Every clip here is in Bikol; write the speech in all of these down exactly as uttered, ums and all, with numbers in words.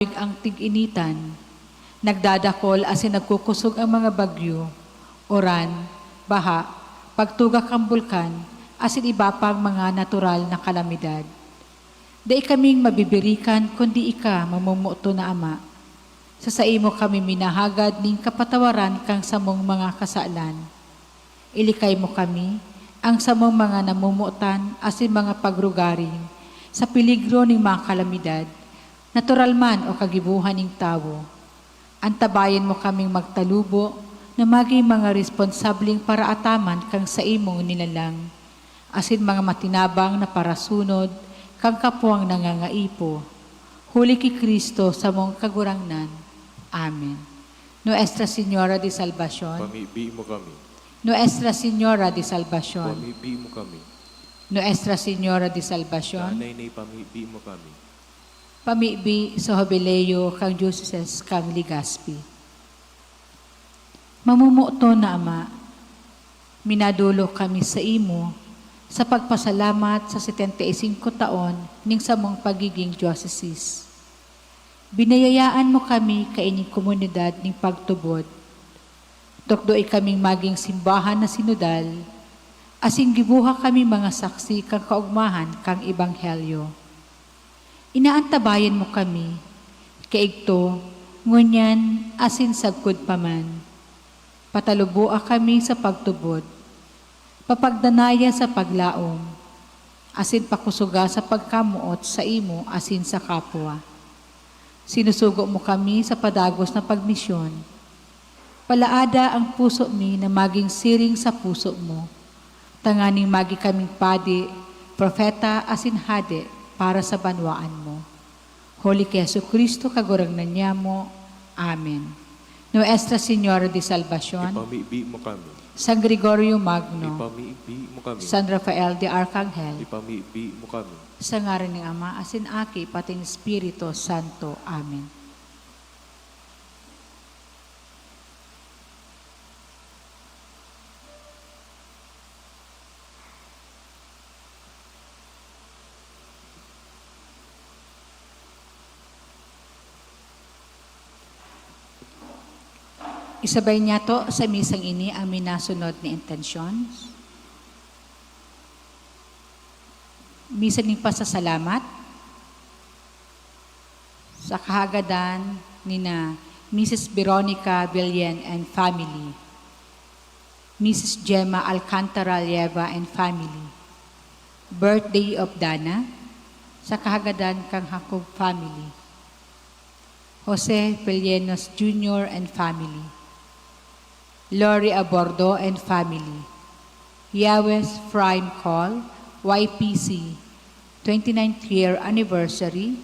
Ang tig-initan, nagdadakol asin nagkukusog ang mga bagyo, uran, baha, pagtuga kan bulkan, asin iba pang mga natural na kalamidad. Dai kaming mabibirikan kundi ika, mamomoton na Ama. Sa saimo kami minahagad nin kapatawaran kan samong mga kasalan. Ilikay mo kami, ang samong mga namomotan asin mga pagrugaring, sa peligro nin mga kalamidad, natural man o kagibohan nin tawo. Antabayan mo kaming magtalubo na magin mga responsableng paraataman kan saimong nilalang, asin mga matinabang na parasunod kan kapwang nangangaipo. Huli ki Cristo, samong Kagurangnan. Amen. Nuestra Señora de Salvacion. Pamibi mo kami. Nuestra Señora de Salvacion. Pamibi mo kami. Nuestra Señora de Salvacion. Danay na ipamibi mo kami. Pamibi sa Jubileo kan Diocese kan Legazpi. Mamomoton na Ama, minadolok kami saimo sa pagpasalamat sa setenta y singko taon nin samong pagiging diocese. Biniyayaan mo kami kaining komunidad nin pagtubod. Tukdoa kaming magin simbahan na sinodal, asin giboha kami mga saksi kan kaogmahan kan Ebanghelyo. Inaantabayan mo kami, kaigto, ngunyan asin sagkod pa man. Pataluboa kami sa pagtubod, papagdanaya sa paglaom, asin pakusoga sa pagkamoot saimo asin sa kapwa. Sinusugo mo kami sa padagos na pagmisyon. Palaada ang puso mi na magin siring sa puso mo, tanganing magi kaming padi, propeta, asin hade para sa banwaan mo. Huli ki Jesu-Cristo, Kagurangnan nyamo. Amen. Nuestra Señora de Salvacion. Ipamibi mo kami. San Gregorio Magno. Ipamibi mo kami. San Rafael de Arcangel. Ipamibi mo kami. Sa ngaran nin Ama, asin Aki, pati nin Espiritu Santo. Amen. Isabay niyato sa misang ini ang minasunod na intensyon. Misa nin pasasalamat sa kahagadan nina Misis Veronica Villen and family, Misis Gemma Alcantara Lieva and family, birthday of Dana, sa kahagadan kan Jacob family, Jose Pelenos Junior and family, Lori Abordo and family, Yahweh's Prime Call, Y P C, twenty-ninth year anniversary,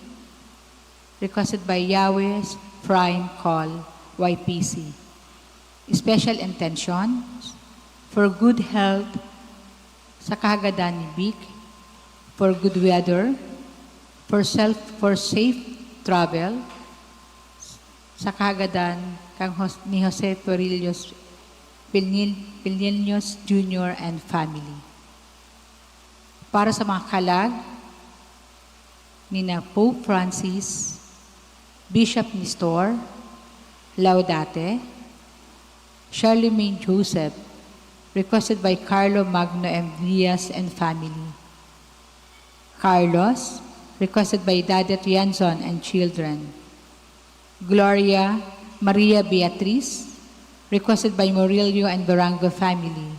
requested by Yahweh's Prime Call, Y P C. Special intentions for good health, sa kahagadan ni Vic, for good weather, for self, for safe travel, sa kahagadan kan Jos-, ni Jose Torrijos Vilnil-, Vilnillos Junior and family. Para sa mga kalag nina Pope Francis, Bishop Nestor, Laudate, Charlemagne Joseph, requested by Carlo Magno M. Diaz and family. Carlos, requested by Dadet Rianzon and children. Gloria Maria Beatriz, requested by Murillo and Durango family.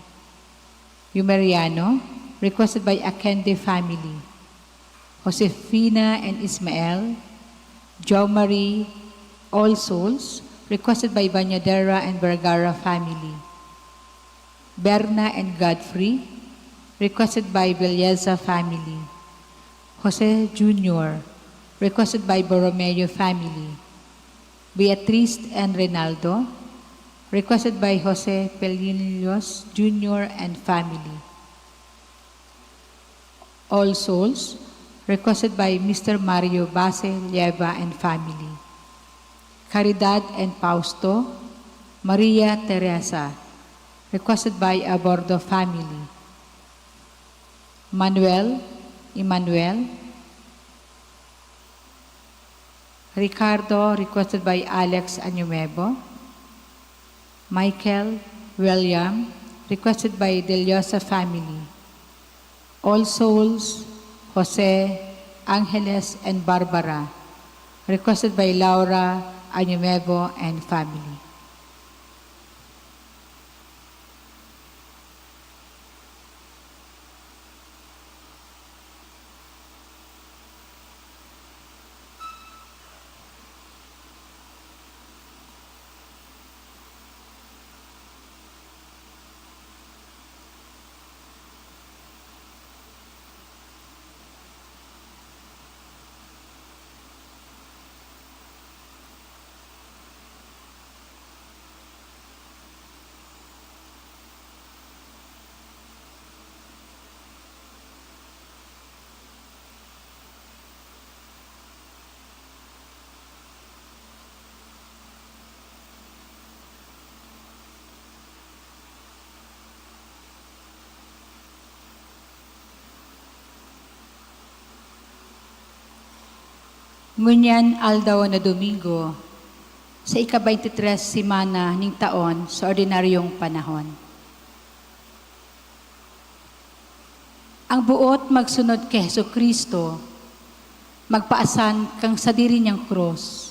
Yumeriano, requested by Akende family. Josefina and Ismael, Jo Marie, All Souls, requested by Bañadera and Vergara family. Berna and Godfrey, requested by Belleza family. Jose Junior, requested by Borromeo family. Beatriz and Reynaldo, requested by Jose Pelillos Junior and family. All Souls, requested by Mister Mario Base Lieva and family. Caridad and Fausto, Maria Teresa, requested by Abordo family. Manuel, Emmanuel, Ricardo, requested by Alex Añumevo. Michael, William, requested by Deliosa family. All Souls, Jose, Angeles, and Barbara, requested by Laura Añumevo and family. Ngunyan aldaw na Domingo, sa ika-baynte tres semana ning taon sa ordinaryong panahon. Ang boot magsunod ki Jesu-Cristo, magpaasan kan sadiri niyang krus.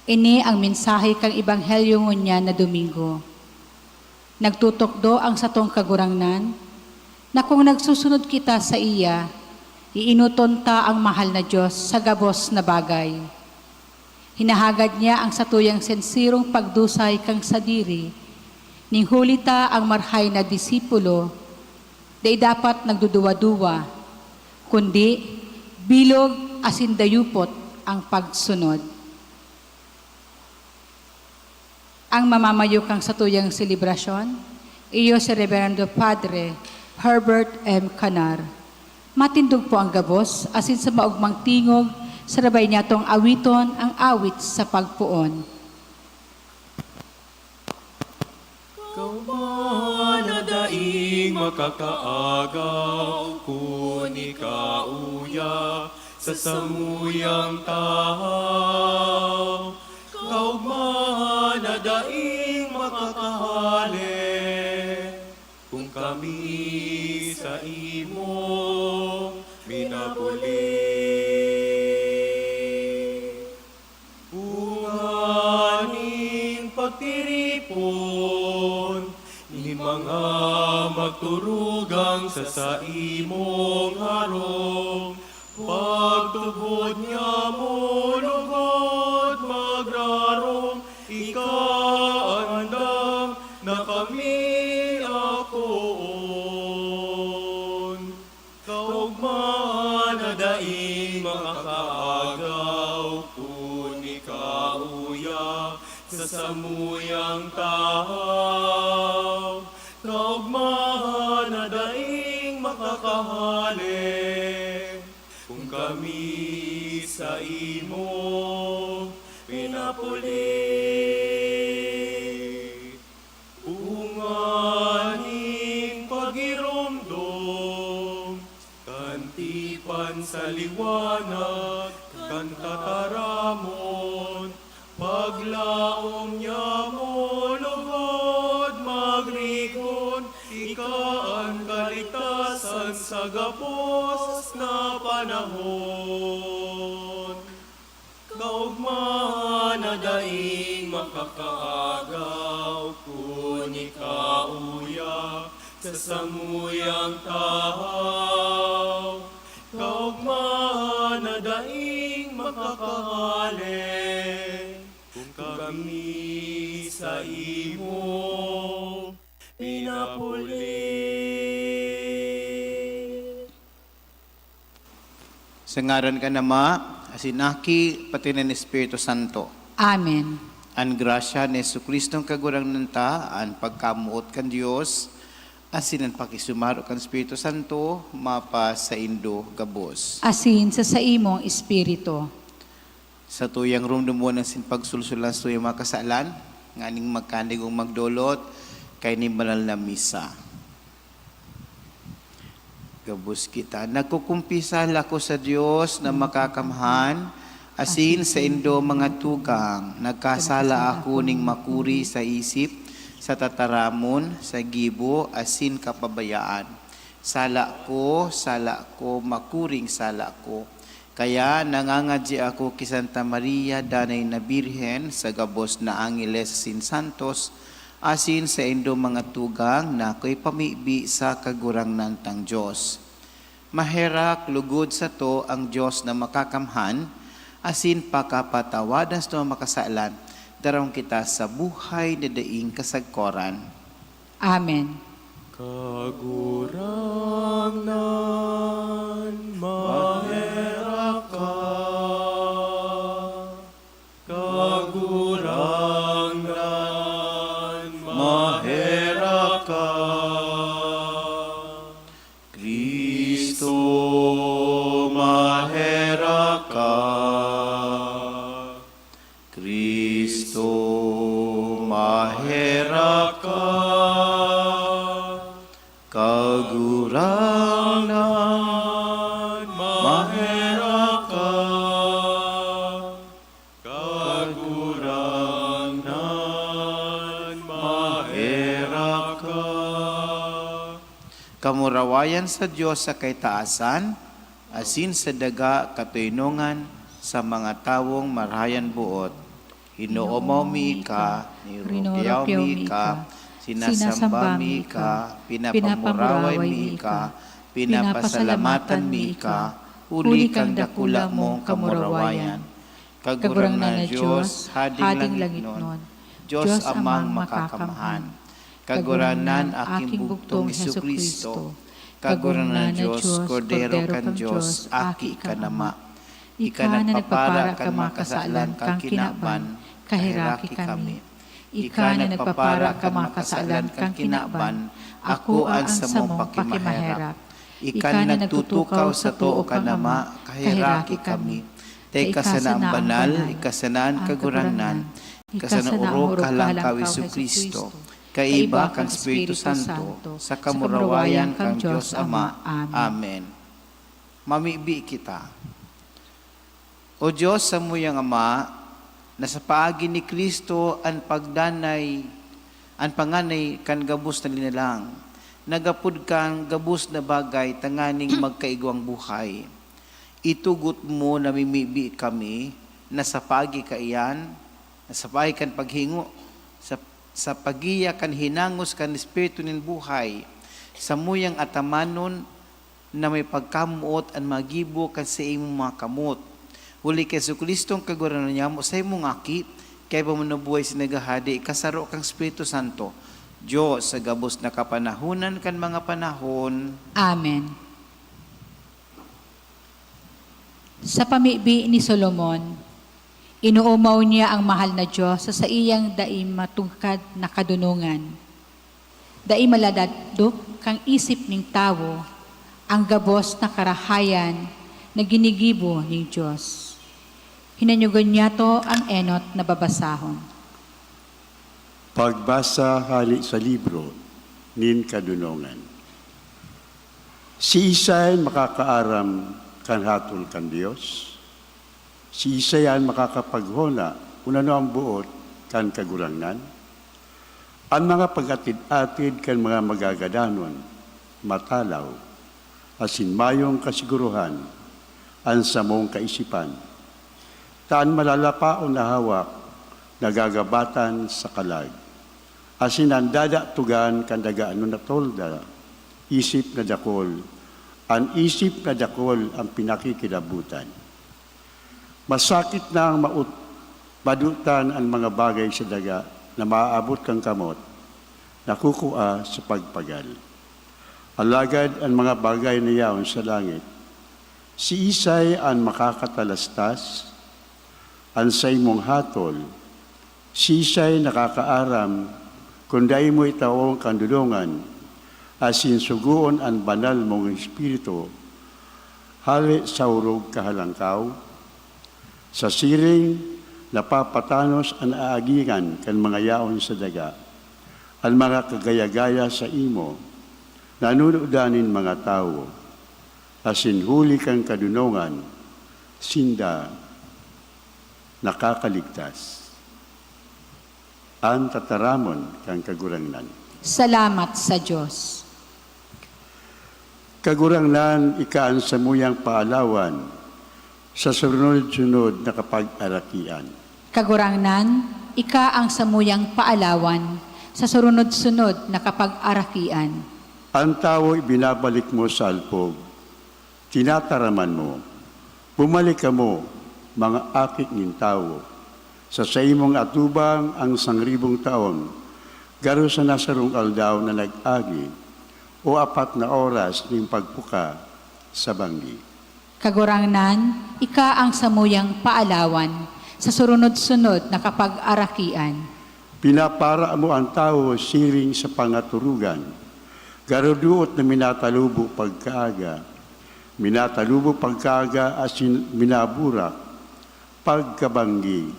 Ini ang mensahe kan Ebanghelyo ngunyan na Domingo. Nagtutukdo ang satong Kagurangnan na kun nagsusunod kita saiya, eenoton ta an mahal na Dios sa gabos na bagay. Hinahagad niya an satuyang senserong pagdusay kan sadiri, nin huli ta an marahay na disipulo, dai dapat nagduduwa-duwa, kundi bilog asin dayupot an pagsunod. An mamamayo kan satuyang selebrasyon, iyo si Reverendo Padre Herbert M. Canar. Matindog po an gabos, asin sa maogmang tingog, sarabay niyatong awiton an awit sa pagpoon. Kaogmahan na daing makakaagaw kun ika uya sa samuyang tahaw. Kaogmahan na daing makakahale kun kami saimo minapuli. Bunga nin pagtiripon nin mga magturugang sa saimong harong, pagtubod niamo lugod magrarong, ika andam na kami akoon. Kaogmahan na daing makakaagaw kun ika uya sa samuyang tahaw. Kaogmahan na daing makakahale kun kami saimo pinapuli. Bunga nin pagiromdom kan tipan sa liwanag kan tataramon, paglaom niamo lugod magrigon, ika an kaligtasan sa gabos na panahon. Kaogmahan na daing makakaagaw kun ika uya sa samuyang tahaw. Kaogmahan na daing makakahale kun kami saimo pinapuli. Sa ngaran kan Ama, asin Aki, pati nin Espiritu Santo. Amen. An grasya ni Jesu-Cristong Kagurangnan ta, an pagkamoot kan Dios, asin an pakisumaro kan Espiritu Santo, mapasaindo gabos. Asin sa saimong espiritu. Satuyang romdomon an sin pagsulsulan sa tuyang mga kasalan, nganing magkanigong magdolot kaini banal na misa. Gabos kita. Nagkukumpisal ako sa Dios na makakamhan Asin saindo mga tugang, nagkasala ako ning makuri sa isip, sa tataramon, sa gibo, asin kapabayaan. Sala ko, sala ko, makuring sala ko. Kaya nangangadyi ako ki Santa Maria, danay na Birhen, sa gabos na angeles asin santos, asin saindo mga tugang na akoy pamibi sa Kagurangnan tang Dios. Maherak lugod sato ang Dios na Makakamhan, asin pakapatawadan sa mga makasalan, daron kita sa buhay na daing kasagkoran. Amen. Kagurangnan, maherak ka. Kagurangnan, maherak ka. Cristo, maherak ka. Cristo, maherak ka. Kagurangnan, maherak ka. Kagurangnan, maherak ka. Kamurawayan sa Dios sa kaitaasan, asin sa daga katoynongan sa mga tawong marahay an boot. Inoomaw mi ika, rinoropiyaw mi ika, sinasamba mi ika, pinapamuraway mi ika, pinapasalamatan mi ika, huli kan dakula mong kamurawayan. Kagurangnan na Dios, Hading langitnon, Dios Amang Makakamhan. Kagurangnan, aking bugtong Jesu-Cristo. Kagurangnan na Dios, Kordero kan Dios, Aki kan Ama. Ika na nagpapara kan mga kasalan kan kinaban, kaheraki kami. Ika na nagpapara kan mga kasalan kan kinaban, akoa an samong pakimaherak. Ika na nagtutukaw sa too kan Ama, kaheraki kami. Ta ika sana an banal, ika sana an Kagurangnan, ika sana orog Kahalangkaw, Jesu-Cristo, kaiba kan Espiritu Santo, sa kamurawayan kan Dios Ama. Amen. Mamibi kita. O Dios, samuyang Ama, na sa paagi ni Cristo an pagdanay, an panganay kan gabos na linalang, nagapod kan gabos na bagay tanganing magkaigwang buhay. Itugot mo na mimibi kami na sa paagi kaiyan, na sa paagi kan paghingo, sa, sa pagiya kan hinangos kan Espiritu nin buhay, samuyang atamanon na may pagkamoot an magibo kan saimong mga kamot. Huli ki Jesu-Cristo an Kagurangnan nyamo, saimong Aki, kaiba man na buhay asin naghahade, kasaro kan Espiritu Santo, Dios sa gabos na kapanahonan kan mga panahon. Amen. Sa pamibi ni Solomon, inoomaw niya ang mahal na Dios sa saiyang dai matugkad na kadonongan. Dai maladadok kan isip nin tawo ang gabos na karahayan na ginigibo nin Dios. Hinanyogon niyato an enot na babasahon. Pagbasa hale sa libro nin kadonongan. Siisay makakaaram kan hatol kan Dios? Siisay an makakapaghona kun ano an boot kan Kagurangnan? An mga pag-atid-atid kan mga magagadanon, matalaw, asin mayong kasiguruhan an samong kaisipan. Ta an malalapaon na hawak nagagabatan sa kalag, asin an dadatogan kan daganon na tolda, isip na dakul, an isip na dakul an pinakikilabotan. Masakit na ang maut-, madotan an mga bagay sa daga na maaabot kan kamot, nakukua sa pagpagal. Alagad an mga bagay na yaon sa langit, siisay an makakatalastas? An saimong hatol, siisay nakakaaram kun dai mo itawan kan dodongan, asin sugoon an banal mong espiritu hale sa orog kahalangkaw? Sa siring, napapatanos an aagihan kan mga yaon sa daga. An mga kagaya-gaya saimo, nanunudan nin mga tawo, asin huli kan kadonongan, sinda nakakaligtas. An tataramon kan Kagurangnan. Salamat sa Dios. Kagurangnan, ika an samuyang paalawan sa surunod-sunod na kapag-arakian. Kagurangnan, ika ang samuyang paalawan sa surunod-sunod na kapag-arakian. An tawo ibinabalik mo sa alpog, tinataraman mo. Bumalik kamo, mga aki nin tawo, sa saimong atubang an sangribong taon, garo sana sarong aldaw na nag-agi, o apat na oras nin pagpuka sa banggi. Kagurangnan, ika ang samuyang paalawan sa surunod-sunod na kapag-arakian. Pinapara mo an tawo siring sa pangaturugan, garo doot na minatalubo pagkaaga, minatalubo pagkaaga asin minaburak pagkabanggi,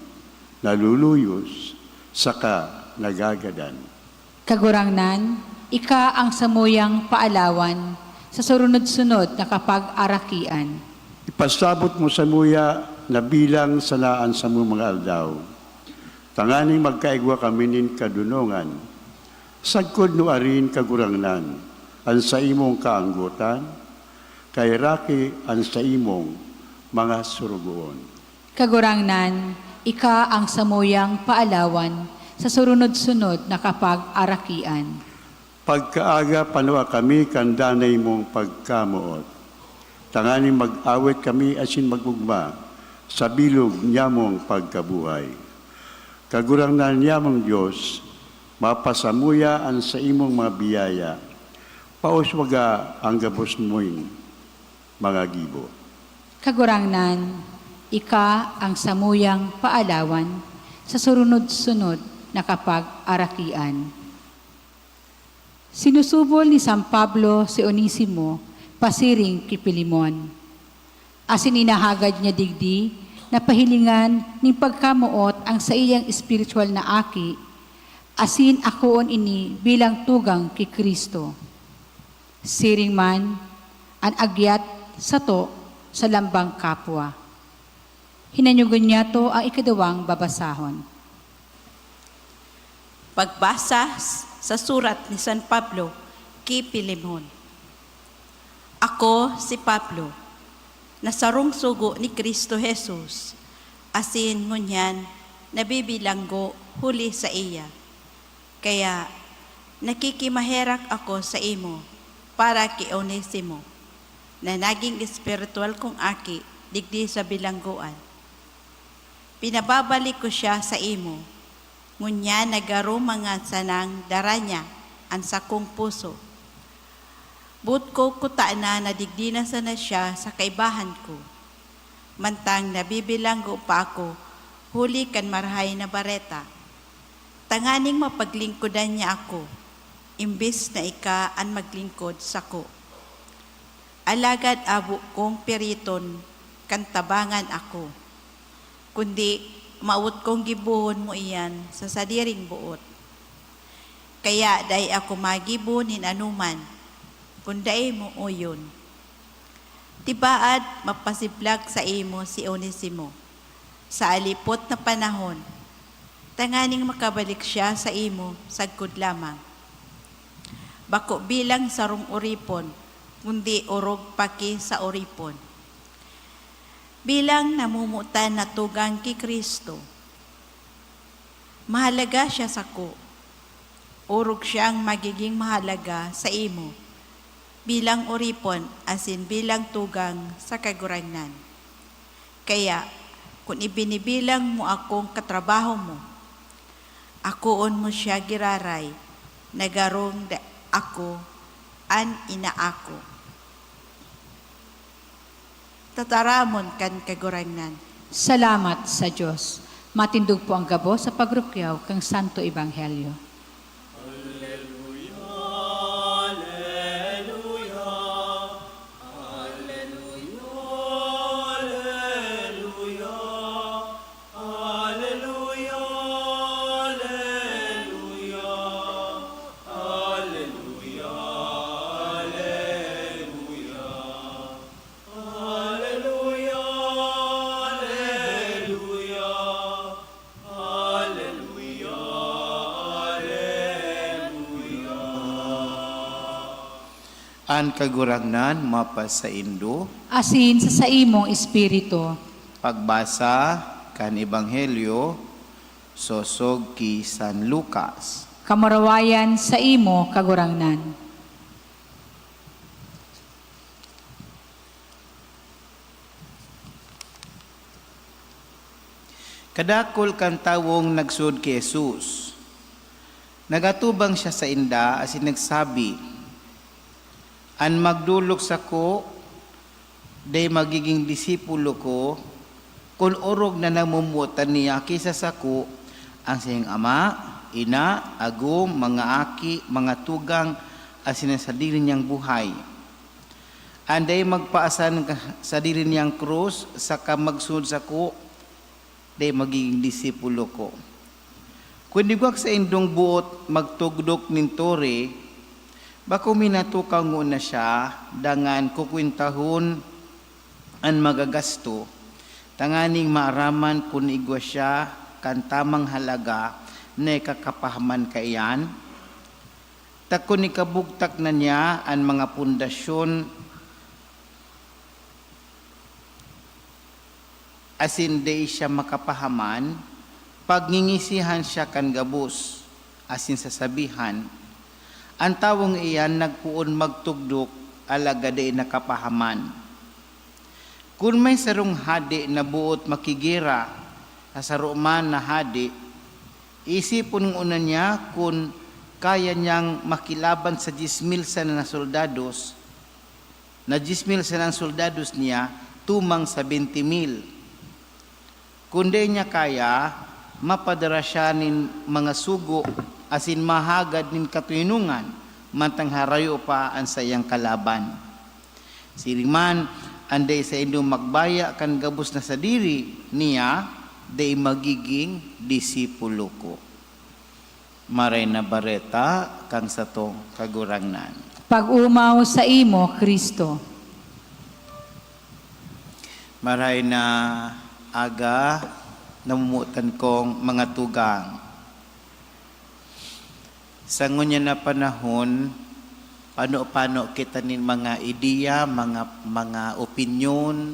naluluyos, saka nagagadan. Kagurangnan, ika ang samuyang paalawan sa surunod-sunod na kapag-arakian. Ipasabot mo samuya na bilang sana an samong mga aldaw, tanganing magkaigwa kami nin kadonongan. Sagkod nuarin, Kagurangnan, an saimong kaanggotan, kaheraki an saimong mga sorogoon. Kagurangnan, ika ang samuyang paalawan sa surunod-sunod na kapag-arakian. Pagkaaga, panua kami kan danay mong pagkamoot, tanganing mag-awit kami asin mag-ogma sa bilog nyamong pagkabuhay. Kagurangnan nyamong Dios, mapasamuya an saimong mga biyaya, pauswaga an gabos mong mga gibo. Kagurangnan, ika ang samuyang paalawan sa surunod-sunod na kapag-arakian. Sinusubol ni San Pablo si Onesimo pasiring ki Filemon, asin inahagad niya digdi na pahilingan nin pagkamoot an saiyang espiritual na aki, asin akoon ini bilang tugang ki Cristo. Siring man an agyat sato sa lambang kapwa. Hinanyogon niyato an ikaduwang babasahon. Pagbasa s-, sa surat ni San Pablo ki Filemon. Ako, si Pablo, na sarong sugo ni Cristo Jesus, asin ngunyan nabibilanggo huli saiya. Kaya, nakikimaherak ako saimo para ki Onesimo, na nagin espiritual kong aki digdi sa bilanggoan. Pinababalik ko siya saimo, ngunyan na garo man sanang dara niya an sakong puso. Boot ko kutana na digdi na sana siya sa kaibahan ko, mantang nabibilanggo pa ako huli kan Marahay na Bareta, tanganing mapaglingkodan niya ako, imbes na ika an maglingkod sako. Alagad abo kong piriton kan tabangan ako, kundi mawot kong gibohon mo iyan sa sadiring boot. Kaya dai ako magibo nin anoman kun dai mo oyon. Tibaad, mapasiblag saimo si Onesimo sa alipot na panahon, tanganing makabalik siya saimo sagkod lamang, bako bilang sarong oripon, kundi orog pa ki sa oripon, bilang namomotan na tugang ki Cristo. Mahalaga siya sako, orog siyang magigin mahalaga saimo, bilang oripon asin bilang tugang sa Kagurangnan. Kaya, kun ibinibilang mo akong katrabaho mo, akoon mo siya giraray na garong da-, ako an inaako. Tataramon kan Kagurangnan. Salamat sa Dios. Matindog po ang gabos sa pagrukyaw kan Santo Ebanghelyo. An Kagurangnan mapasaindo. Asin sa saimong espiritu. Pagbasa kan Ebanghelyo sosog ki San Lucas. Kamurawayan saimo, Kagurangnan. Kadakul kan tawong nagsunod ki Jesus. Nagatubang siya sainda asin nagsabi, "An magdolok sako, dai magiging disipulo ko, kun orog na namomotan niya ki sa sako an saiyang ama, ina, agom, mga aki, mga tugang, asin an sadiri niyang buhay. An dai magpaasan sadiri niyang krus saka magsunod sako, dai magiging disipulo ko. Kun igwa saindong boot magtugdok nin tore, bako minatukaw ngona siya, dangan kukwentahon an magagasto, tanganing maaraman kun igwa siya kan tamang halaga na ikakapahaman kaiyan. Ta kun ikabugtak na niya an mga pundasyon asin dai siya makapahaman, pagngingisihan siya kan gabos, asin sasabihan, 'An tawong iyan nagpoon magtugdok, alagad dai nakapahaman.' Kun may sarong hade na boot makigera sa saro man na hade, isipon ngona niya kun kaya niyang makilaban sa dyes mil sana na soldados, na dyes mil sanang soldados niya tumang sa bente mil. Kun dai niya kaya, mapadara siya nin mga sugo asin mahagad nin katoninongan mantang harayo pa an saiyang kalaban. Siring man, an dai saindo magbaya kan gabos na sadiri niya, dai magiging disipulo ko." Maray na Bareta kan satong Kagurangnan. Pag-omaw saimo, Cristo. Maray na aga, namomotan kong mga tugang. Sa ngunyan na panahon, pano-pano kita nin mga ideya, mga, mga opinyon,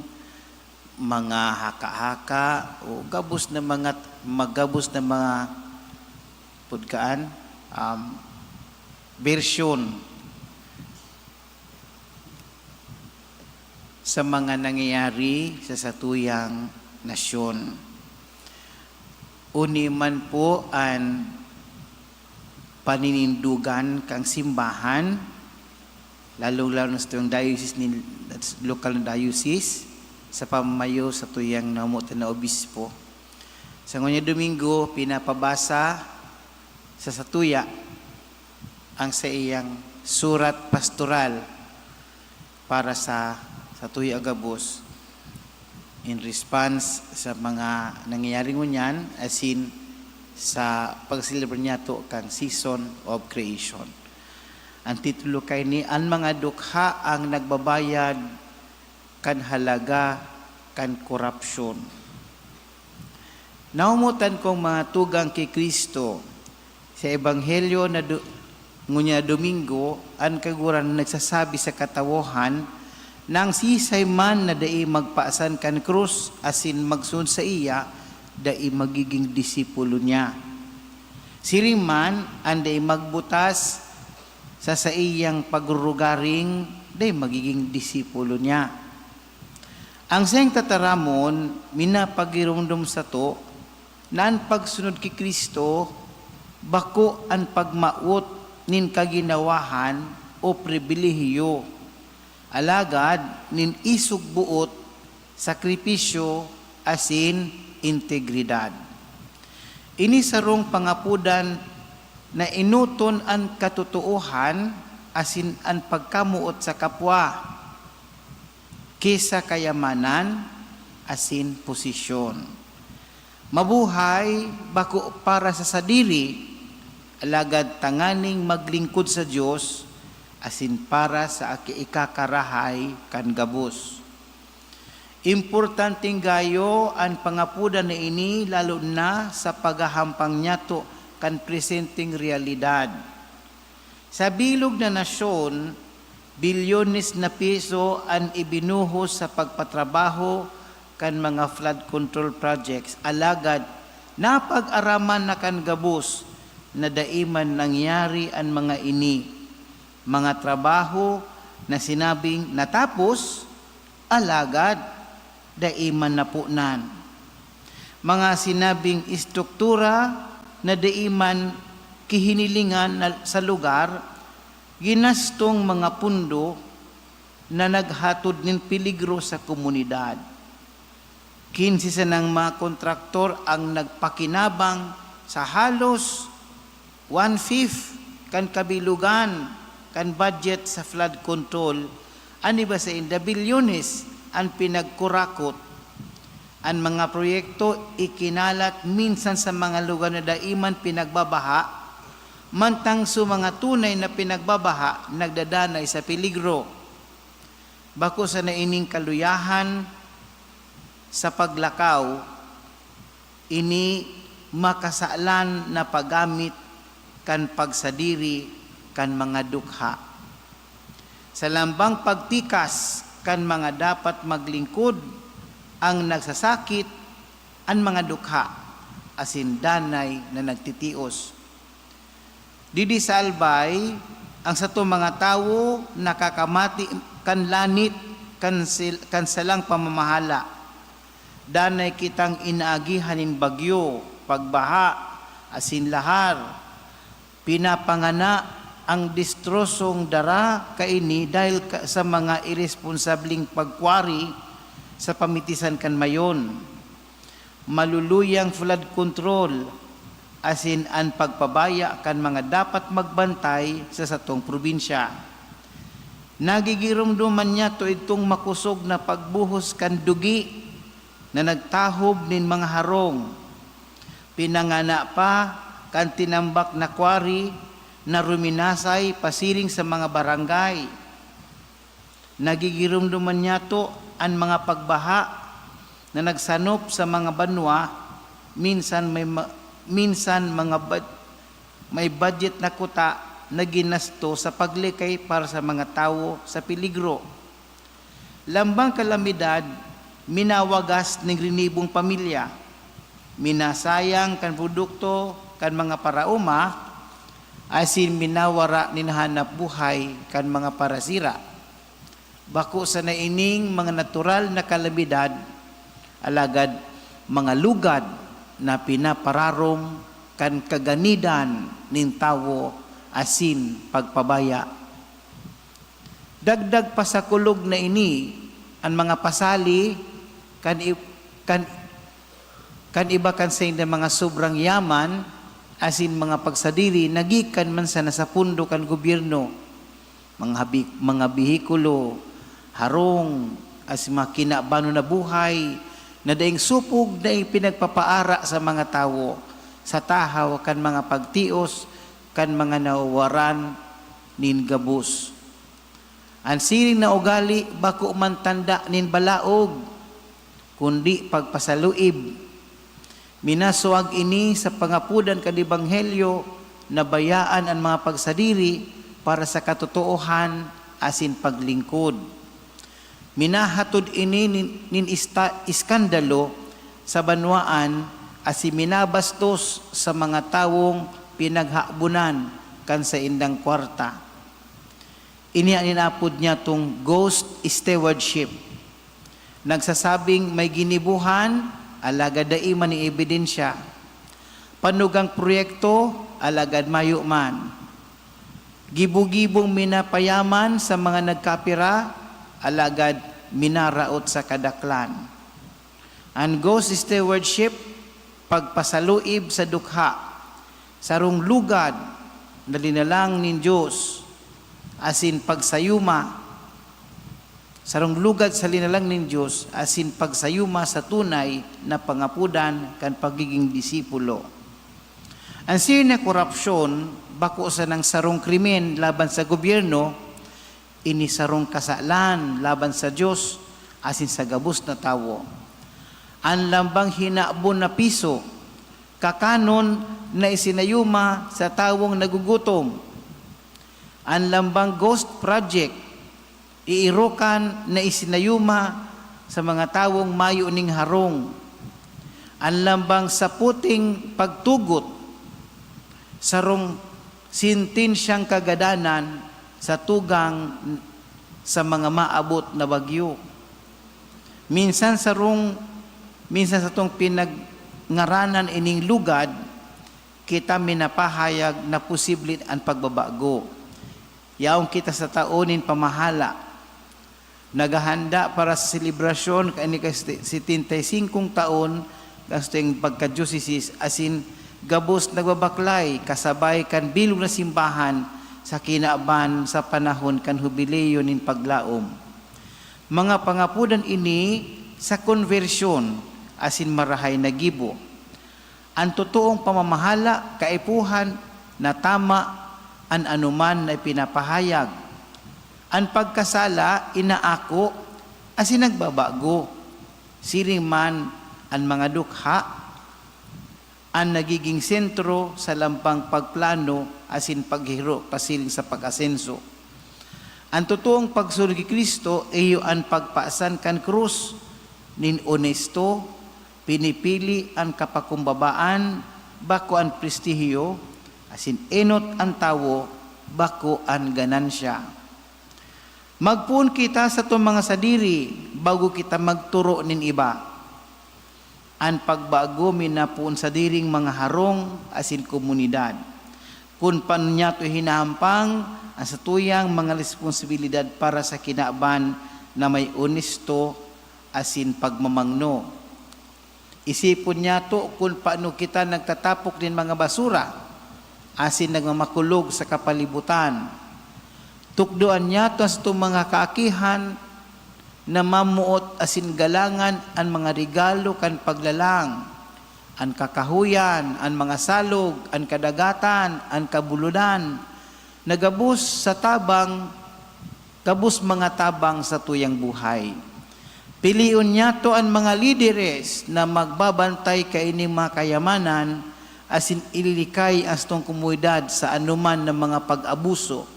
mga haka-haka, o gabos na mga, magabos na mga, pudkaan, um, bersyon sa mga nangyayari sa satuyang nasyon. Uni man po an paninindogan kan simbahan, lalong-lalo na sa tuyang diocese ni, lokal na diocese, sa pamamayo sa tuyang namotan na obispo. Sa ngunyan Domingo, pinapabasa sa satuya ang saiyang surat pastoral para sa satuya gabos in response sa mga nangyayari ngunyan, asin sa pag-celebrate niyato kan Season of Creation. Ang titulo kaini, "An mga dukha ang nagbabayad kan halaga kan korapsyon." Naomotan kong mga tugang ki Cristo. Sa Ebanghelyo na du-, ngunya Domingo, an Kagurangnan nagsasabi sa katawohan na ang siisay man na dai magpaasan kan krus asin magsunod saiya, dai magiging disipulo niya. Siring man, an dai magbutas sa saiyang pagrurugaring, dai magiging disipulo niya. Ang saiyang tataramon minapagiromdom sato na an pagsunod ki Cristo bako an pagmawot nin kaginawahan o pribilehiyo, alagad nin isog boot, sakripisyo, asin integridad. Ini sarong pangapodan na enoton an katotoohan asin an pagkamoot sa kapwa, ki sa kayamanan asin posisyon. Mabuhay bako para sa sadiri, alagad tanganing maglingkod sa Dios asin para sa aki-, ikakarahay kan gabos. Importanteng gayo an pangapodan na ini, lalo na sa paghahampang niyato kan presenteng realidad. Sa bilog na nasyon, Bilyones na piso an ibinuhos sa pagpatrabaho kan mga flood control projects, alagad napag-araman na kan gabos na dai man nangyari an mga ini. Mga trabaho na sinabing natapos, alagad dai man napunan. Mga sinabing estruktura na dai man kihinilingan na, sa lugar, ginastong mga pundo na naghatod nin peligro sa komunidad. Kinse sanang mga kontraktor ang nagpakinabang sa halos one-fifth kan kabilogan kan budget sa flood control. An iba sainda, bilyones an pinagkurakot. An mga proyekto ikinalat minsan sa mga lugar na dai man pinagbabaha, mantang sa mga tunay na pinagbabaha, nagdadanay sa peligro. Bako sana ining kaluyahan sa paglakaw, ini makasalan na paggamit kan pagsadiri kan mga dukha. Sa lambang pagtikas kan mga dapat maglingkod, ang nagsasakit an mga dukha asin danay na nagtitios. Didi sa Albay, ang satong mga tawo nakakamati kan lanit kan sil-, kan salang pamamahala. Danay kitang inaagihan nin bagyo, pagbaha, asin lahar. Pinapangana ang destrosong dara kaini dahil ka, sa mga iresponsableng pagkwari sa pamitisan kan Mayon. Maluluyang flood control, asin an pagpabaya kan mga dapat magbantay sa satong probinsya. Nagigiromdoman niyato idtong makosog na pagbuhos kan dugi na nagtahob nin mga harong. Pinangana pa kan tinambak na quarry na ruminasay pasiring sa mga barangay. Nagigiromdoman niyato an mga pagbaha na nagsanop sa mga banwa, minsan may ma-, minsan mga bad-, may budget na kuta na ginasto sa paglikay para sa mga tawo sa peligro. Lambang kalamidad, minawagas nin rinibong pamilya, minasayang kan produkto kan mga paraoma, asin minawara nin hanap buhay kan mga parasira. Bako sana ining mga natural na kalamidad, alagad mga lugad na pinapararom kan kaganidan nin tawo asin pagpabaya. Dagdag pa sa kulog na ini an mga pasali kan i-, kan, kan iba kan saindang mga sobrang yaman asin mga pagsadiri na gikan man sana sa pondo kan gobyerno, mga habi-, mga behikulo, harong, asin mga kinabanon na buhay na daing supog na ipinagpapaara sa mga tawo sa tahaw kan mga pagtios kan mga nawawaran nin gabos. An siring na ugali bako man tanda nin balaog, kundi pagpasaluib. Minaswag ini sa pangapodan kan ebanghelyo na bayaan an mga pagsadiri para sa katotoohan asin paglingkod. Minahatod ini nin, nin ista-, iskandalo sa banwaan asin minabastos sa mga tawong pinaghabonan kan saindang kwarta. Ini an inapod niyatong ghost stewardship. Nagsasabing may ginibohan, alagad dai man nin ebidensya. Panugang proyekto, alagad mayo man. Gibo-gibong minapayaman sa mga nagkapira, alagad minaraot sa kadaklan. An ghost stewardship, pagpasaluib sa dukha, sarong lugad na linalang nin Dios, asin pagsayuma, sarong lugad sa linalang nin Dios, asin pagsayuma sa tunay na pangapodan kan pagiging disipulo. An siring na korupsyon, bako sanang sarong krimen laban sa gobyerno, ini sarong kasalan laban sa Dios asin sa gabos na tawo. An lambang hinabon na piso, kakanon na isinayuma sa tawong nagugutom. An lambang ghost project, Iirokan na isinayuma sa mga tawong mayo ning harong. An lambang saputing pagtugot, sarong sentensyang kagadanan sa tugang sa mga maabot na bagyo. Minsan sarong, minsan satong pinagngaranan ining lugad, kita minapahayag na posible an pagbabago. Yaon kita sa tao nin pamahala. Naghahanda para sa selebrasyon kan ika-, setenta y cinco taon kan satuyang pagka-diocese, asin gabos nagbabaklay kasabay kan bilog na simbahan sa kinaban sa panahon kan Hubileo nin Paglaom. Mga pangapodan ini sa konbersyon asin marahay na gibo. An totoong pamamahala, kaipuhan na tama an anoman na ipinapahayag. An pagkasala inaako asin nagbabago. Siring man an mga dukha an nagiging sentro sa lambang pagplano asin paghiro pasiring sa pag-asenso. An totoong pagsunod ki Cristo iyo an pagpasan kan krus nin onesto, pinipili an kapakumbabaan, bako an prestihyo, asin enot an tawo, bako an ganansya. Magpoon kita satong mga sadiri bago kita magtoro nin iba. An pagbago minapoon sadiring mga harong asin komunidad. Kun paano niyato hinahampang an satuyang mga responsibilidad para sa kinaban na may onesto asin pagmamangno. Isipon niyato kun paano kita nagtatapok nin mga basura asin nagmamakulog sa kapalibutan. Tukdoan niyato an satong mga kaakihan na mamoot asin galangan an mga regalo kan paglalang, an kakahoyan, an mga salog, an kadagatan, an kabulonan, na gabos sa tabang, gabos mga tabang satuyang buhay. Pilion niyato an mga lideres na magbabantay kaining mga kayamanan asin ililikay an satong komunidad sa anoman na mga pag-abuso.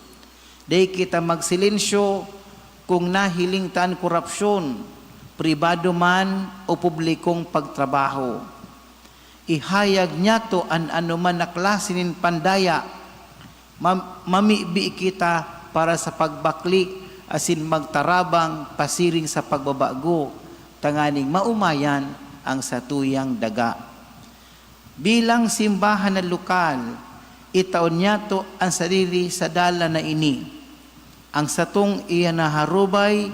Dai kita magsilensyo kun nahiling ta an korapsyon, pribado man o publikong pagtrabaho. Ihayag niyato an anoman na klase nin pandaya. Mam-, mamibi kita para sa pagbakle asin magtarabang pasiring sa pagbabago, tanganing maomayan an satuyang daga. Bilang simbahan na lokal, itaon niyato an sadiri sa dalan na ini. An satong iyanaharubay,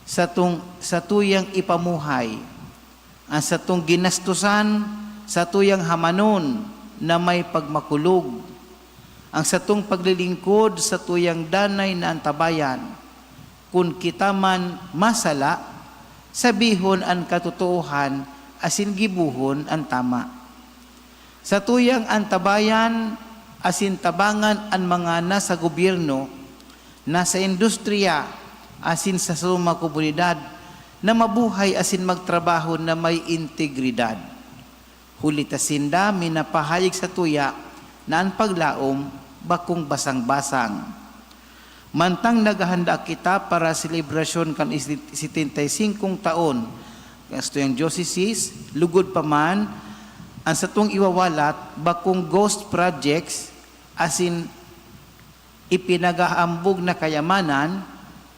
satong, satuyang ipamuhay. An satong ginastosan, satuyang hamanon na may pagmakulog. An satong paglilingkod, satuyang danay na antabayan. Kun kita man masala, sabihon an katotoohan asin gibohon an tama. Satuyang antabayan asin tabangan an mga nasa gobyerno, nasa industriya, asin sa satong mga komunidad na mabuhay asin magtrabaho na may integridad. Huli ta sinda minapahayag satuya na an paglaom bakong basang-basang. Mantang naghahanda kita para selebrasyon kan isi-, setenta y cinco taon kan satuyang diocese, lugod pa man, an satong iwawalat bakong ghost projects asin ipinaghaambog na kayamanan,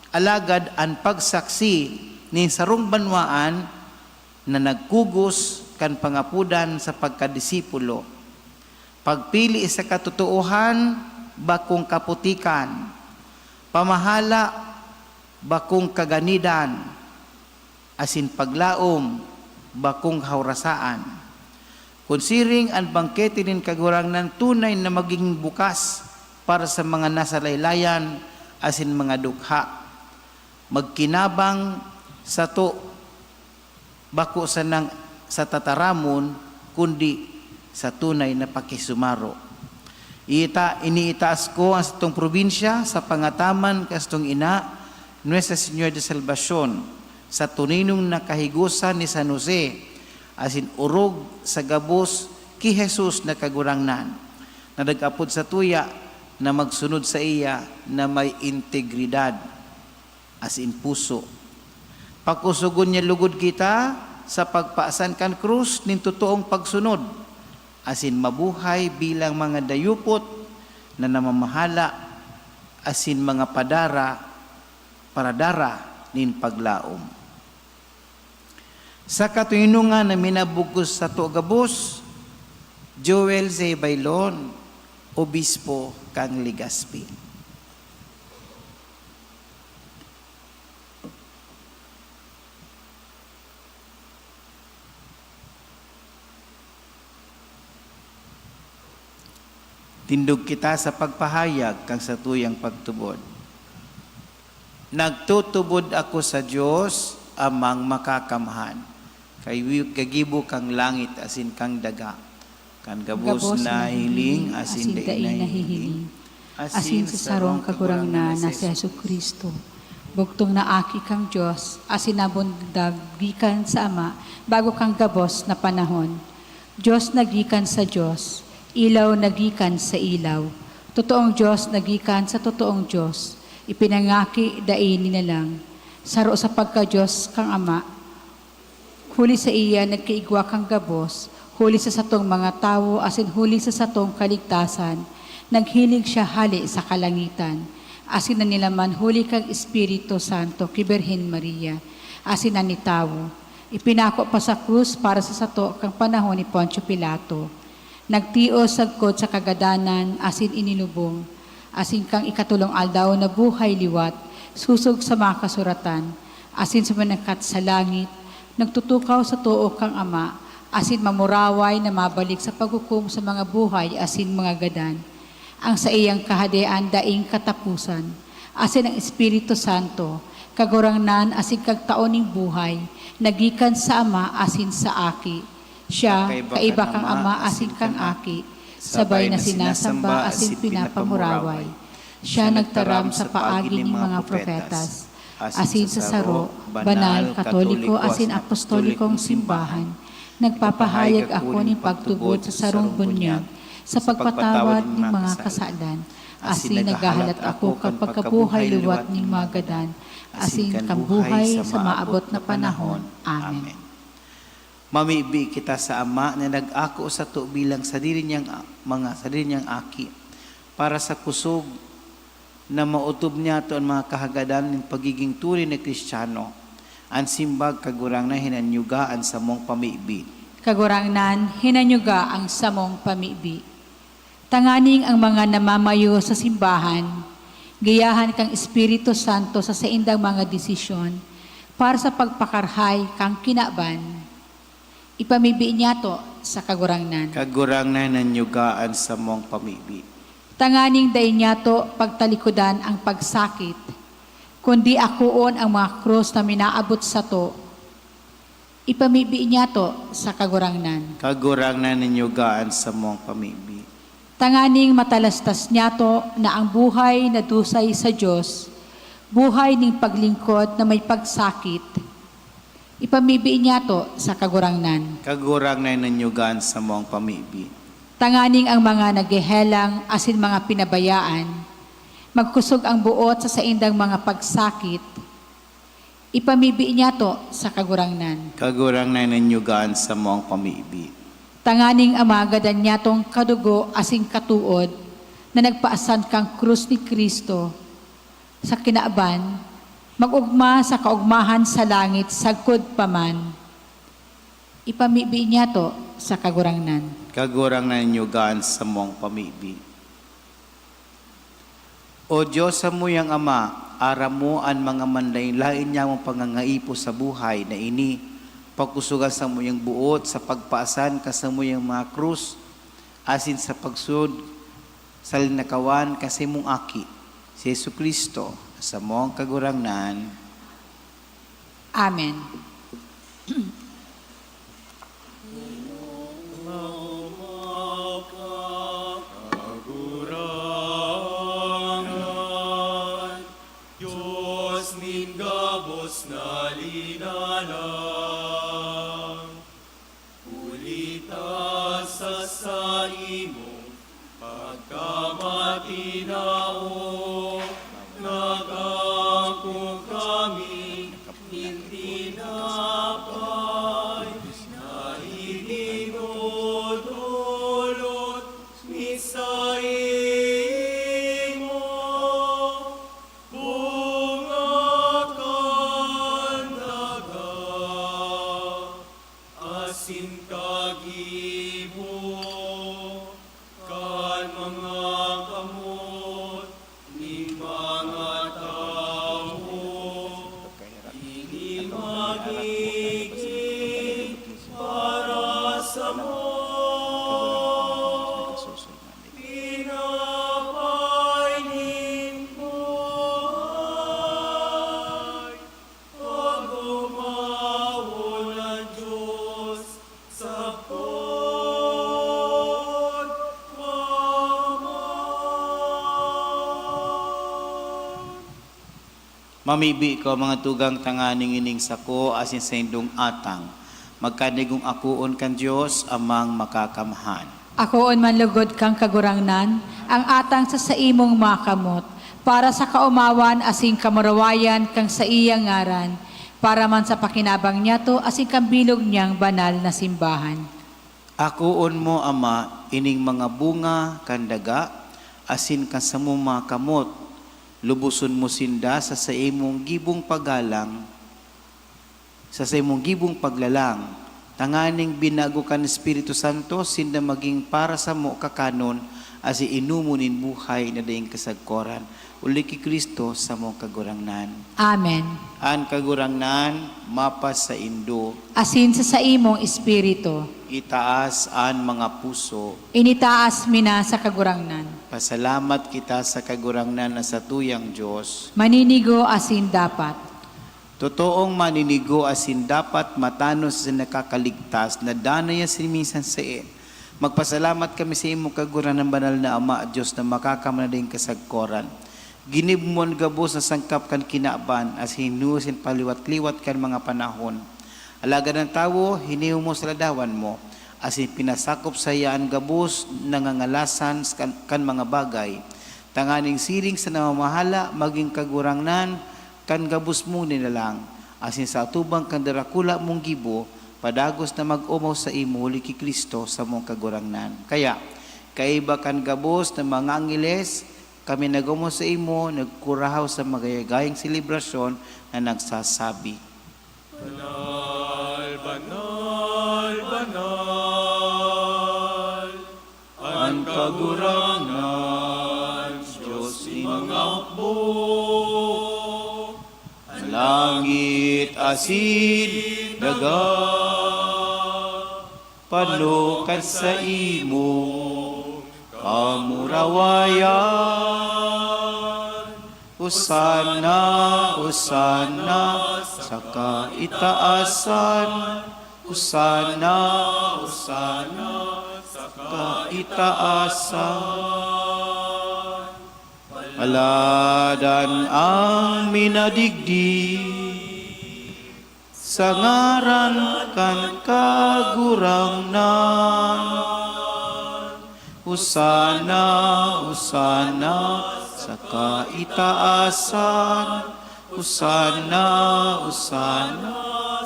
alagad an pagsaksi nin sarong banwaan na nagkugos kan pangapodan sa pagkadisipulo. Pagpili sa katotoohan, bakong kaputikan. Pamahala, bakong kaganidan. Asin paglaom, bakong kaurasaan. Kun siring, an bangkete nin Kagurangnan tunay na magigin bukas para sa mga nasa laylayan asin mga dukha. Magkinabang sato bako sanang sa tataramon, kundi sa tunay na pakisumaro. Ita-, iniitaas ko an satong probinsya sa pangataman kan satong ina, Nuestra Señora de Salvacion, sa toninon na kahigosan ni San Jose, asin orog sa gabos ki Jesus na Kagurangnan, na nag-apod satuya na magsunod saiya na may integridad. asin puso. Pakusogon niya logod kita sa pagpasan kan krus nin totoong pagsunod, asin mabuhay bilang mga dayupot na namamahala asin mga padara, paradara nin paglaom. Sa katoninongan na minabugkos sato gabos, Joel Zebailon, Obispo kan Legazpi. Tindog kita sa pagpahayag kan satuyang pagtubod. Nagtutubod ako sa Dios, Amang Makakamhan, kay wi-, gagibo kan langit asin kan daga, kan gabos Gabos na nahihiling asin asin dai dai nahihiling, nahihiling, asin asin sa sa sarong sarong Kagurangnan na si Jesu-Cristo. Bugtong na Aki kan Dios, asin nabundag gikan sa Ama bago kan gabos na panahon. Dios na gikan sa Dios, ilaw na gikan sa ilaw, totoong Dios na gikan sa totoong Dios, ipinangaki, dai ninalang, saro sa pagka-Dios kan Ama. Huli saiya nagkaigwa kan gabos, huli sa satong mga tawo asin huli sa satong kaligtasan, naghilig siya hale sa kalangitan, asin nanilaman huli kan Espiritu Santo ki Birhen Maria, asin nanitawo. Ipinako pa sa krus para sa sato kan panahon ni Poncio Pilato. Nagtios sagkod sa kagadanan asin inilubong, asin kan ikatolong aldaw nabuhay liwat, sosog sa mga kasuratan, asin suminakat sa langit, nagtutukaw sa too kan Ama, asin mamuraway na mabalik sa paghukom sa mga buhay asin mga gadan. Ang saiyang Kahadean daing kataposan, asin ang Espiritu Santo, Kagurangnan asin Kagtao nin buhay, na gikan sa Ama asin sa Aki. Siya, kaiba kan Ama asin kan Aki, sabay na sinasamba asin pinapamuraway. Siya nagtaram sa paagi nin mga propetas, asin sa saro, banal, katoliko asin apostolikong simbahan. Nagpapahayag ako nin pagtubod sa sarong bunyag, sa pagpatawad nin mga kasalan, asin naghahalat ako kan pagkabuhay liwat nin mga gadan, asin kan buhay sa maabot na panahon. Amen. Mamibi kita sa Ama na nag-ako sato bilang sadiri niyang a-, mga sadiri niyang aki, para sa kusog na maotob niyato an mga kahagadan nin pagiging tunay na Kristiyano. An simbag, Kagurangnan, hinanyuga an samong pamibi. Kagurangnan, hinanyuga ang samong pamibi. Tanganing ang mga namamayo sa simbahan, giyahan kan Espiritu Santo sa saindang mga desisyon para sa pagpakarahay kan kinaban. Ipamibi niyato sa Kagurangnan. Kagurangnan, hinanyuga an samong pamibi. Tanganing dai niyato pagtalikodan ang pagsakit, kundi akoon ang mga krus na minaabot sato. Ipamibi niyato sa Kagurangnan. Kagurangnan, hinanyuga an samong pamibi. Tanganing matalastas niyato na ang buhay na dusay sa Dios, buhay nin paglingkod na may pagsakit, ipamibi niyato sa Kagurangnan. Kagurangnan, hinanyuga an samong pamibi. Tanganing ang mga naghehelang asin mga pinabayaan, magkusog ang boot sa saindang mga pagsakit, ipamibi niyato sa Kagurangnan. Kagurangnan, hinanyuga an samong pamibi. Tanganing ang mga gadan niyatong kadugo asin katood na nagpaasan kan krus ni Cristo, sa kinaban, mag-ogma sa kaogmahan sa langit sagkod pa man. Ipamibi niyato sa Kagurangnan. Kagurangnan, hinanyuga an samong pamibi. O Dios, samuyang Ama, aram mo an mga manlaen-laen niyamong pangangaipo sa buhay na ini. Pakusogan samuyang boot sa pagpaasan kan samuyang mga krus, asin sa pagsunod sa linakawan kan saimong Aki, si Jesu-Cristo, samong Kagurangnan. Amen. Kagurangnan, Dios nin gabos na linalang, huli ta sa saimong pagkamatinao, nag-ako ka Mamibi ko, mga tugang, tanganing ining sako asin saindong atang magkanigong akoon kan Dios Amang Makakamhan. Akoon man lugod kan Kagurangnan ang atang sa saimong mga kamot, para sa kaomawan asin kamurawayan kan saiyang ngaran, para man sa pakinabang niyato asin kan bilog niyang banal na simbahan. Akoon mo, Ama, ining mga bunga kan daga asin kan samong mga kamot, luboson mo sinda sa saimong gibong paggalang, sa saimong gibong paglalang, tanganing binago kan Espiritu Santo sinda magin para samo kakanon asin inomon nin buhay na daing kasagkoran. Huli ki Cristo, samong Kagurangnan. Amen. An Kagurangnan mapasaindo. Asin sa saimong espiritu. Itaas an mga puso. Initaas mi na sa Kagurangnan. Pasalamat kita sa Kagurangnan na satuyang Dios. Maninigo asin dapat. Totoong maninigo asin dapat, matanos asin nakakaligtas, na danay asin minsan saen. Magpasalamat kami sa imo, Kagurangnan, banal na Ama, Dios na makakamhan na daing kasagkoran. Ginibo mo an gabos na sangkap kan kinaban, asin hinuhos nin paliwat-liwat kan mga panahon. Alagad an tawo, hinihimuhos sa ladawan mo, asin pinasakop saiya an gabos na ngangalasan kan, kan mga bagay, tanganing siring sa namamahala, magin kagurangnan kan gabos mong linalang, asin sa atubang kan darakula mong gibo, padagos na mag-omaw saimo huli ki Cristo, samong Kagurangnan. Kaya, kaiba kan gabos na mga angheles, kami nag-omaw saimo, nagkurahaw sa magayagayang selebrasyon na nagsasabi, Banal, banal, banal, an Kagurangnan, Dios nin mga hukbo. An langit asin daga, pano kan saimong kamurawayan. Osana, Osana sa kaitaasan. Osana, Osana sa kaitaasan. Paladan ang minadigdi sa ngaran kan Kagurangnan. Osana, Osana sa kaitaasan. Osana, Osana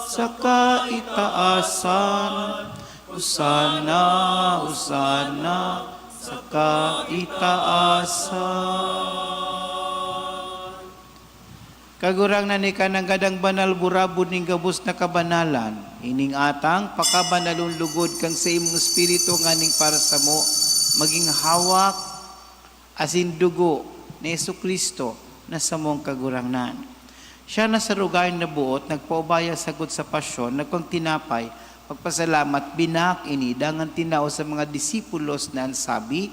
sa kaitaasan. Osana, Osana sa kaitaasan. Kagurangnan, ika nanggad an banal burabod nin gabos na kabanalan. Ining atang pakabanalon lugod kan saimong Espiritu nganing para samo magin hawak asin dugo ni Jesu-Cristo na samong Kagurangnan. Siya na sa rugay na boot nagpaubaya sagkod sa pasyon, nagkuang tinapay, magpasalamat, binaak ini, dangan tinao sa mga disipulos na an sabi,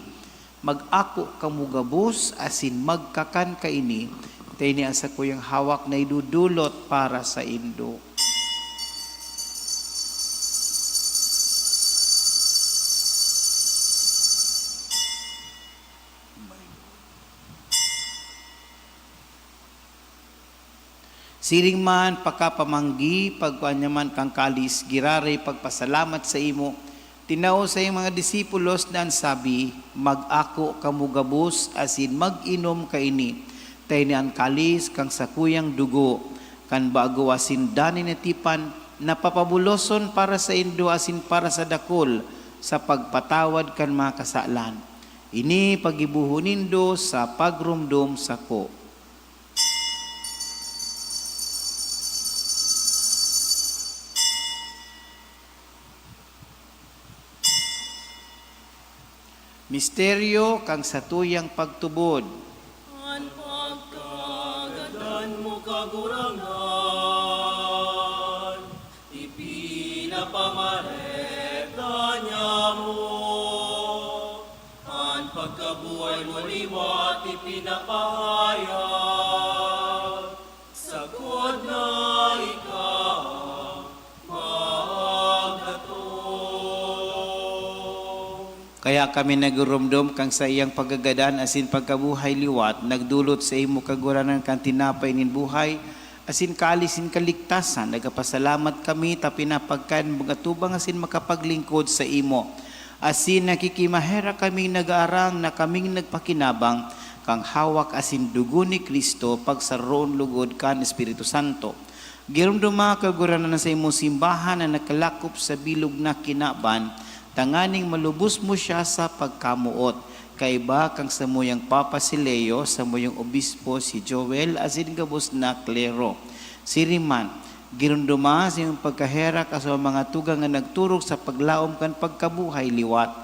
Mag-ako kamo gabos asin magkakan kaini, ta ini an sakuyang hawak na idodolot para saindo. Siring man, pakapamanggi, pagkua niya man kan kalis, giraray pagpasalamat saimo, tinao sa iyang mga disipulos na an sabi, Mag-ako kamo gabos asin mag-inom kaini, ta ini an kalis kan sakuyang dugo kan bago asin danay na tipan, na papabuloson para saindo asin para sa dakul sa pagpatawad kan mga kasalan. Ini paggibohon nindo sa pagromdom sako. Misteryo kan satuyang pagtubod. An pagkagadan mo, Kagurangnan, ipinapamareta niamo. An pagkabuhay mo liwat ipinapahayag, sagkod na ika magdatong. Kaya kami nagurumdom kan saiyang pagkagadan asin pagkabuhay liwat, nagdolot saimo, Kagurangnan, kan tinapay nin buhay asin kalis nin kaligtasan. Nagpapasalamat kami ta pinapagkain mong atubang asin makapaglingkod saimo. Asin nakikimaherak kaming nag-aarang na kaming nagpakinabang kan hawak asin dugo ni Cristo, pagsaroon logod kan Espiritu Santo. Giromdoma, Kagurangnan, sa imong simbahan na nakalakop sa bilog na kinaban, tanganing malubos mo siya sa pagkamoot, kaiba kan samuyang Papa si Leo, samuyang obispo si Joel, asin gabos na klero. Siring man, giromdoma sa imong pagkaherak sa mga tugang na nagturog sa paglaom kan pagkabuhay liwat,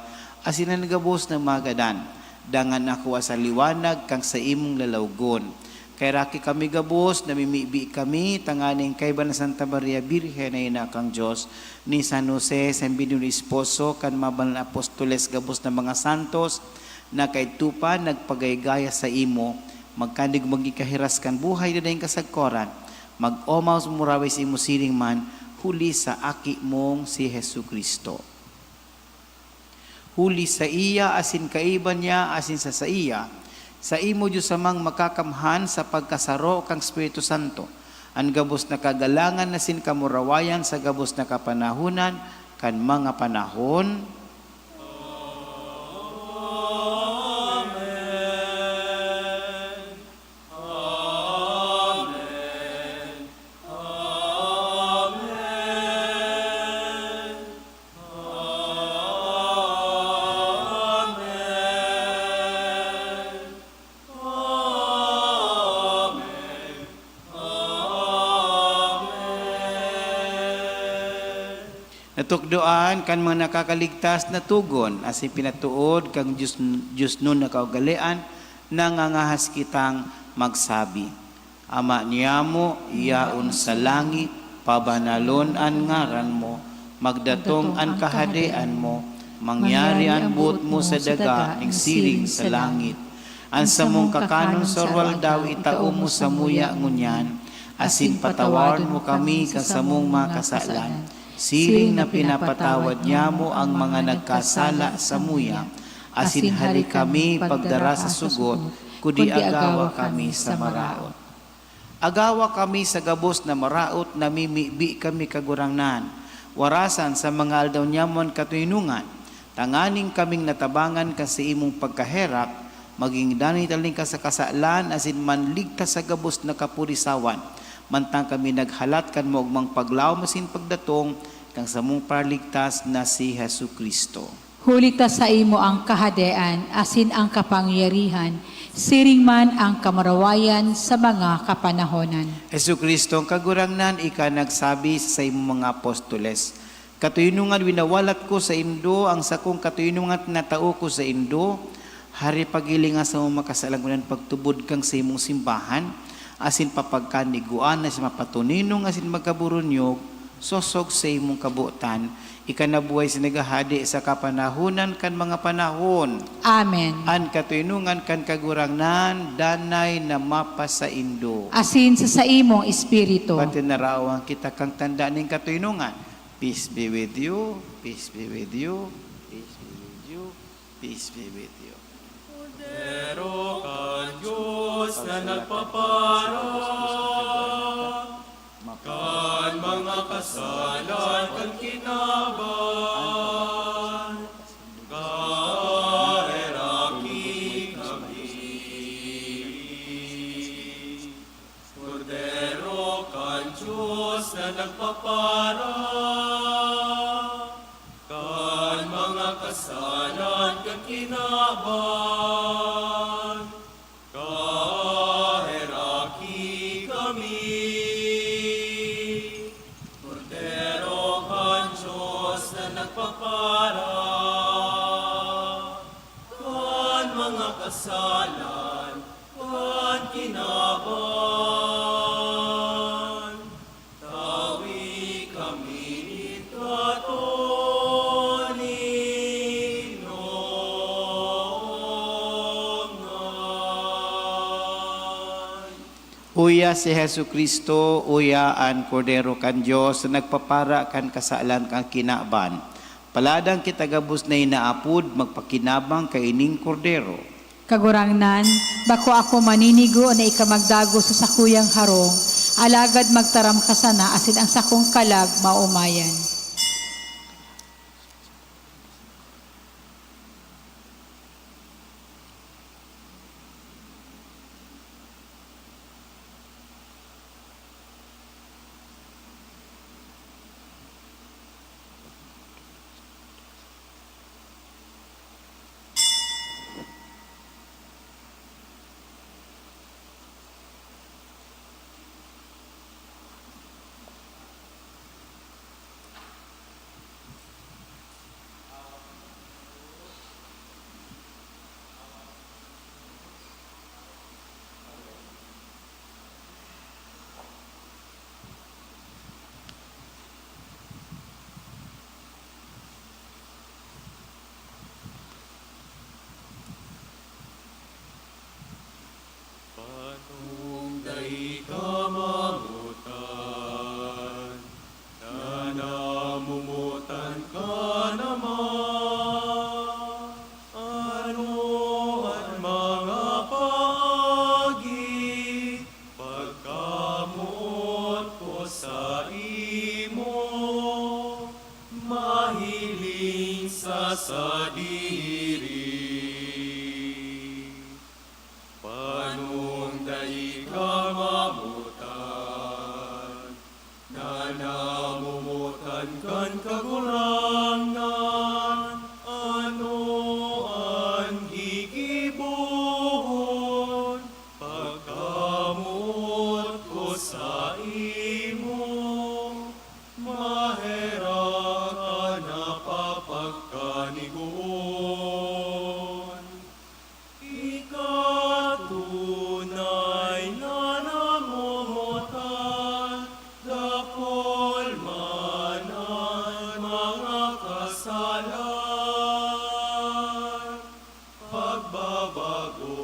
asin an gabos na mga gadan, dangan ako sa liwanag kan saimong lalawgon. Kaheraki kami gabos, namimibi kami, tanganing kaiba na Santa Maria Birhen na ina kan Dios, ni San Jose, sa Bendito Esposo, kan mga banal na apostoles, gabos na mga santos, na kaidto pa nagpagaygaya saimo, magkandig magin kahiras kan buhay na daing kasagkoran, mag-omaw sa murawi saimo siring man, huli sa Aki mong si Jesu-Cristo. Huli saiya, asin kaiba niya, asin sa saiya, saimo, Dios Amang makakamhan, sa pagkasaro kan Espiritu Santo, an gabos na kagalangan asin kamurawayan sa gabos na kapanahonan kan mga panahon. Amen. Amen. Amen. Amen. Amen. Natukdoan kan mga nakakaligtas na togon, asin pinatood kan Dios, diosnon na kaugalean, nangangahas kitang magsabi, Ama niyamo, yaon sa langit, pabanalon an ngaran mo, magdatong an kahadean mo, mangyari an boot mo sa daga nin siring sa langit. An samong kakanon sa arog-aldaw itao mo samuya ngunyan, asin patawaron mo kami kan samong mga kasalan, siring na pinapatawad nyamo an mga nagkasala samuya, asin hale kami pagdara sa sugot, kundi agawa kami sa maraot. Agawa kami sa gabos na maraot, namimibi kami, Kagurangnan. Warasan sa mga aldaw nyamo an katoninongan, tanganing kaming natabangan kan saimong pagkaherak, magin danay talingkas sa kasalan, asin manligtas sa gabos na kapurisawan, mantang kami naghalat kan maogmang paglaom asin pagdatong kan samong Paraligtas na si Jesu-Cristo. Huli ta saimo an kahadean asin an kapangyarihan, siring man an kamurawayan sa mga kapanahonan. Jesu-Cristo, an Kagurangnan, ika nagsabi sa saimong mga apostoles, "Katoninongan winawalat ko saindo, an sakong katoninongan tinatao ko saindo." Hari, pagilinga sa mga kasalan ngunyan pagtubod kan saimong simbahan, asin papagkanigwaan na siya mapatoninong asin magkaburunyog, sosog sa imong kabotan, ika na buhay sa naghahade sa kapanahonan kan mga panahon. Amen. An katoninongan kan Kagurangnan danay na mapasaindo. Asin sa saimong espiritu. Pati narawan kita kan tanda nin katoninongan. Peace be with you, peace be with you, peace be with you, peace be with you. Kordero kan Dios na nagpapara kan mga kasalan kan kinaban, kaheraki kami. Kordero kan Dios na nagpapara kan mga kasalan kan kinaban, kaheraki kami. Kordero kan Dios na nagpapara kan mga kasalan kan kinaban, tawi kami nin katoninongan. Uya si Jesu-Cristo, uya an Kordero kan Dios na nagpapara kan kasalan kan kinaban. Paladan kita gabos na inaapod magpakinabang kaining Kordero. Kagurangnan, bako ako maninigo na ika magdagos sa sakuyang harong, alagad magtaram ka sana asin ang sakong kalag maomayan. Patong dai ka mangutan, na namomotan ka naman. Ano an mga paagi pagkamoot ko saimo? Mahiling sa sadiri. Paanong dai ka mamotan, na namomotan kan Kagurangnan? Ano an gigibohon pagkamoot ko saimo? Maherak an napapagkanigoon. Ika tunay na namomotan, dakul man an mga kasalan. Pagbabago,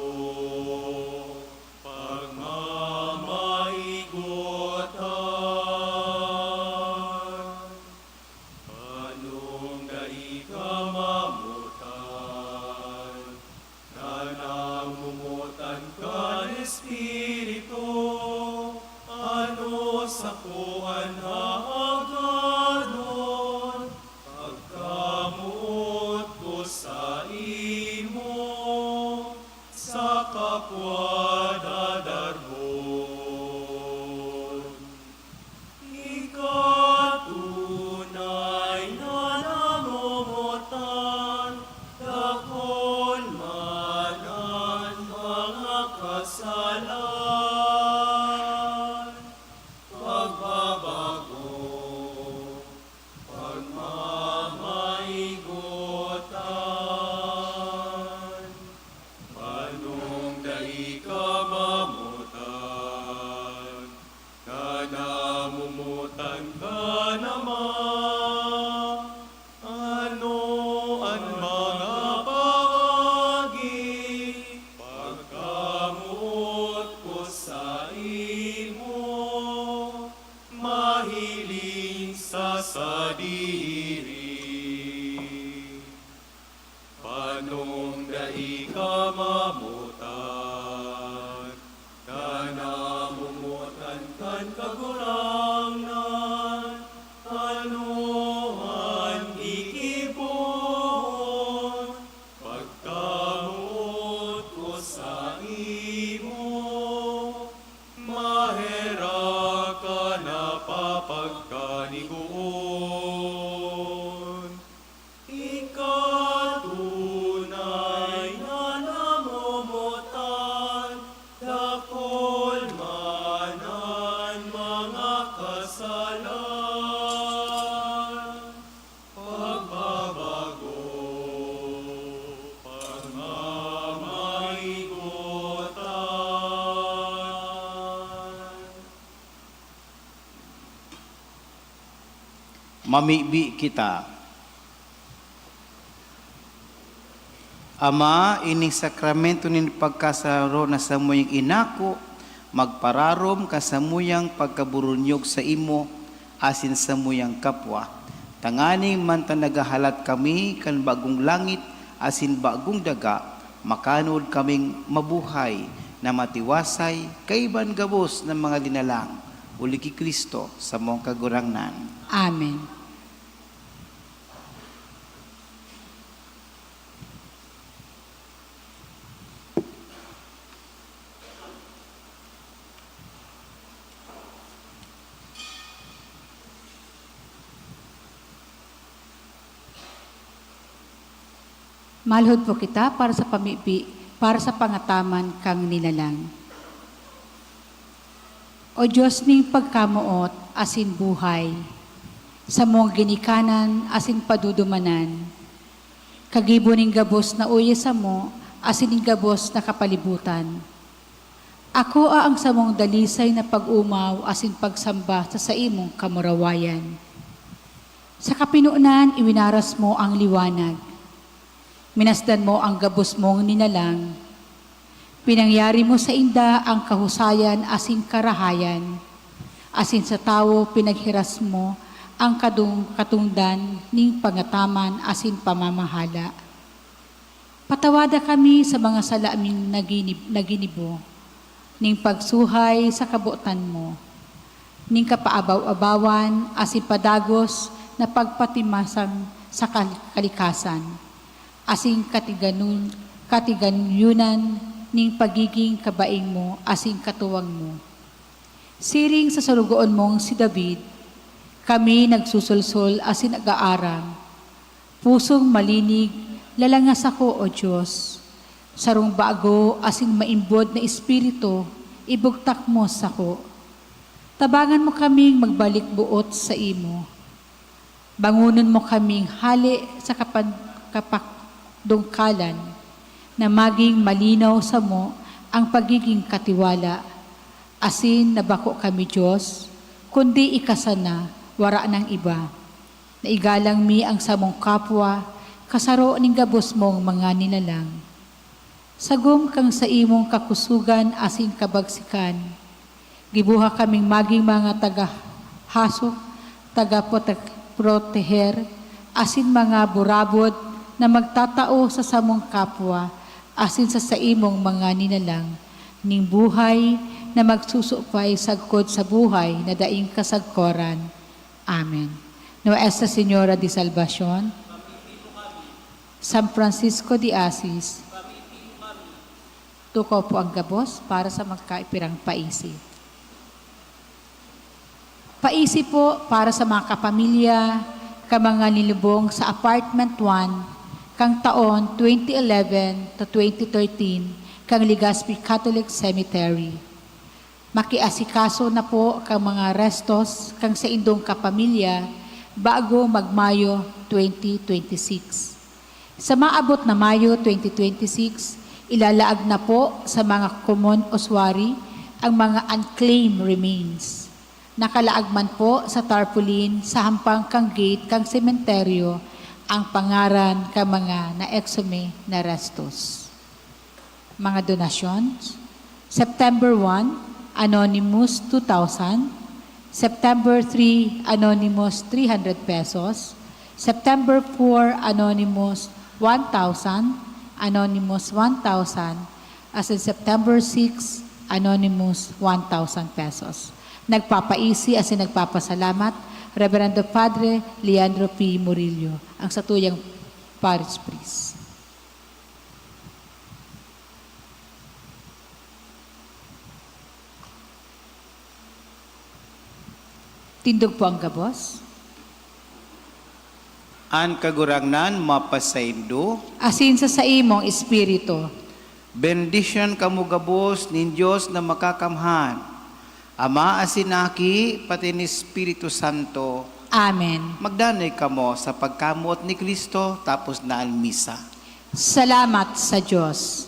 pagmamaigotan. Paanong dai ka mamotan, na namomotan kan Espiritu? Ano sako an hahaggadon pagkamoot ko saimo? Sa kapwa dadarbon. Ika tunay na namomotan, dakul man an mga kasalan. Pagbabago, pagmamaigotan. Paanong dai ka mamotan, na namomotan ka naman? Ano an mga paagi pagkamoot ko saimo? Mahiling sa sadiri. Paanong dai ka mamotan, na namomotan kan Kagurangnan? Ano an gigibohon pagkamoot ko saimo? Maherak an napapagkanigoon. Ika tunay na namomotan, dakul man an mga kasalan. Pagbabago, pagmamaigotan. Mamibi kita. Ama, ining sakramento nin pagkasaro na samuyang inako, magpararom kan samuyang pagkaburunyog saimo asin samuyang kapwa. Tanganing mantang naghahalat kami kan bagong langit asin bagong daga, makanood kaming mabuhay na matiwasay kaiba gabos na mga linalang, huli ki Cristo, samong Kagurangnan. Amen. Malhod po kita para sa pamibi, para sa pangataman kan linalang. O Dios nin pagkamoot asin buhay, samong ginikanan asin padudumanan, kagibo nin gabos na uya samo asin nin gabos na kapalibutan. Akoa ang samong dalisay na pag-omaw asin pagsamba sa saimong kamurawayan. Sa kapinonan, iwinaras mo ang liwanag. Minasdan mo ang gabos mong linalang. Pinangyari mo sainda ang kahusayan asin karahayan, asin sa tawo pinaghiras mo ang kadong-, katongdan nin pangataman asin pamamahala. Patawada kami sa mga sala ming naginib-, naginibo, nin pagsuhay sa kabotan mo, nin kapaabaw-abawan asin padagos na pagpatimasang sa kal-, kalikasan, asin katiganun-, katiganyonan nin pagiging kabaing mo asin katuwang mo. Siring sa sorogoon mong si David, kami nagsusolsol asin nag-aarang. Pusong malinig, lalanga sako, O Dios. Sarong bago asin maimbod na espiritu, ibugtak mo sako. Tabangan mo kaming magbalik boot saimo. Bangonon mo kaming hale sa kapan-, kapakdungkalan, na magin malinaw samo ang pagigin katiwala, asin na bako kami Dios, kundi ika sana, wara nang iba. Naigalang mi an samong kapwa, kasaro nin gabos mong mga linalang. Sagom kan saimong kakusogan asin kabagsikan, giboha kaming magin mga tagahasok, tagaprote-, proteher, asin mga burabod na magtatao sa samong kapwa asin sa saimong mga linalang nin buhay na magsusupay sagkod sa buhay na daing kasagkoran. Amen. Nuestra Señora de Salvacion, San Francisco de Assis, tukaw po ang gabos para sa magkaipirang paisi. Paisi po para sa mga kapamilya kan mga nilibong sa Apartment one kan taon twenty eleven to twenty thirteen kan Legazpi Catholic Cemetery. Makiasikaso na po kan mga restos kan saindong kapamilya bago mag-Mayo twenty twenty-six. Sa maabot na Mayo twenty twenty-six, ilalaag na po sa mga common ossuary ang mga unclaimed remains. Nakalaag man po sa tarpaulin sa hampang kan gate kan sementeryo ang pangaran kan mga na-exhume na restos. Mga donasyon, September one, Anonymous, two thousand. September three, Anonymous, three hundred pesos. September four, Anonymous, one thousand. Anonymous, one thousand. As in September six, Anonymous, one thousand pesos. Nagpapaisi asin nagpapasalamat, Reverendo Padre Leandro P. Murillo, ang satuyang parish priest. Tindog po ang gabos. An Kagurangnan mapasaindo. Asin sa saimong espiritu. Bendisyon kamo gabos nin Dios na Makakamhan, Ama asin Aki, pati nin Espiritu Santo. Amen. Magdanoy kamo sa pagkamoot ni Cristo, tapos na an misa. Salamat sa Dios.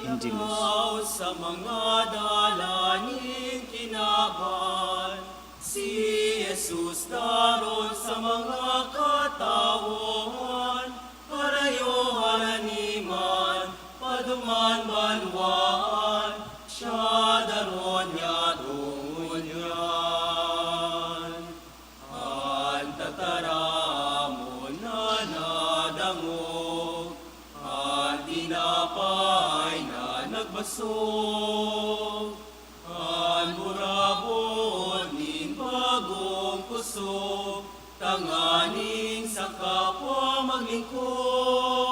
Angelus. Lakaw sa mga dalan nin kinaban, si Jesus daron sa mga katawan, harayo haraniman, paduman banwaan, siya daron niya tungon niyan. An tataram. Pay na nagbasog an burabod nin bagong kusog, tanganing sa kapwa maglingkod.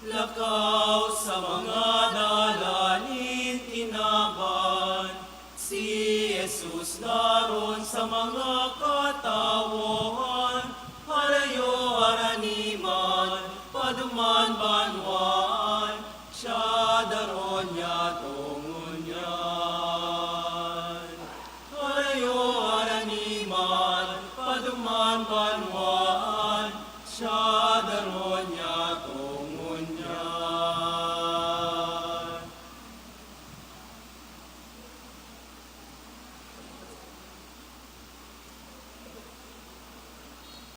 Lakaw sa mga dalan nin kinaban, si Jesus daron sa mga katawohan, harayo haraniman, paduman banwaan, siya daron niya tongon niyan. Harayo haraniman, paduman banwaan, siya